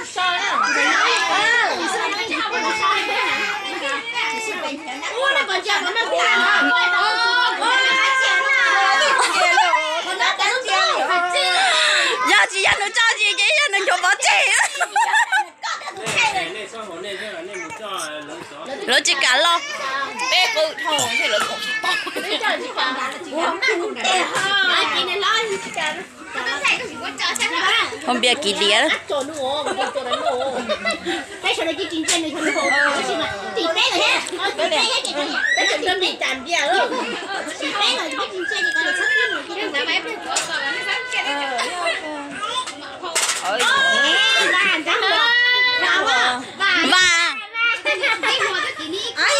Yog tsis yog nws tso tsis ces yog nws nyuam pov tseg. Lawv tsis kam los. Peb qw dhau lawv tsis tau. Hau npias kiv diav. Vas. Hais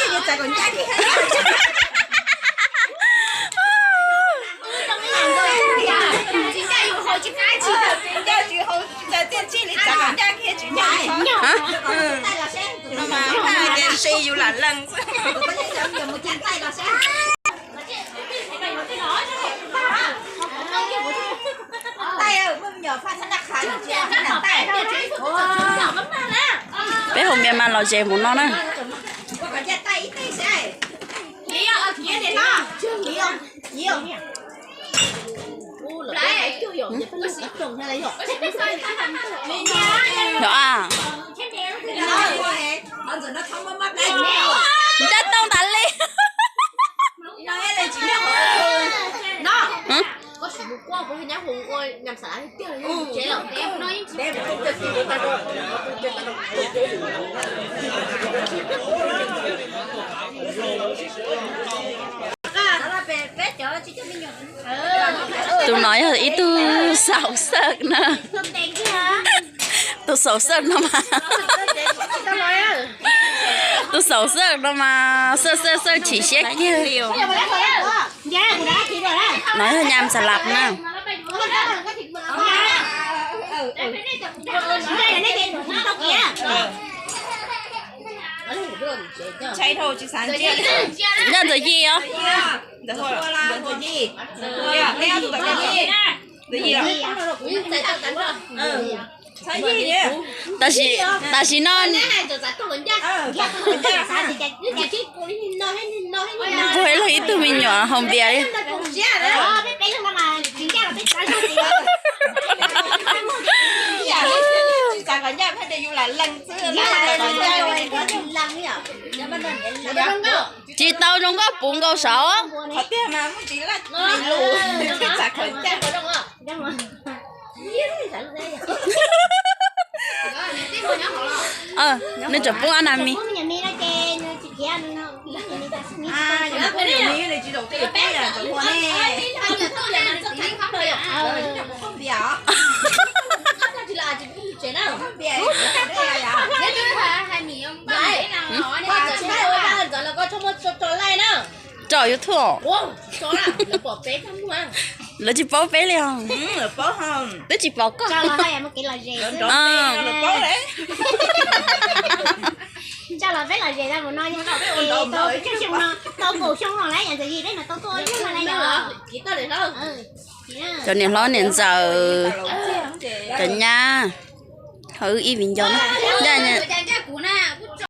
tias se yus lam lees xwb. Peb hau npias mas los ze mus no na. Yog a, nrab tooj tas li. Tus no yog ib tug xaum xawj na. Tus xaum xawj no mas, tus xaum xawj no mas xawj xawj xawj chim siab kiag. No yog nyam xas las na. Ntawm Ntxawm Yis os. Tam sim, tam sim no npuag los ib tug me nyuam hau npias li. Tsis tau zoo nkauj puv nkaus saud. Nws tseem poob ab nas mis. Tso YouTube. Lawv tsis paub peb li os. Twb tsis pom koj. Cov niam hlob niam ntxawm, cov nyab, ho wb ib viv ncaus na.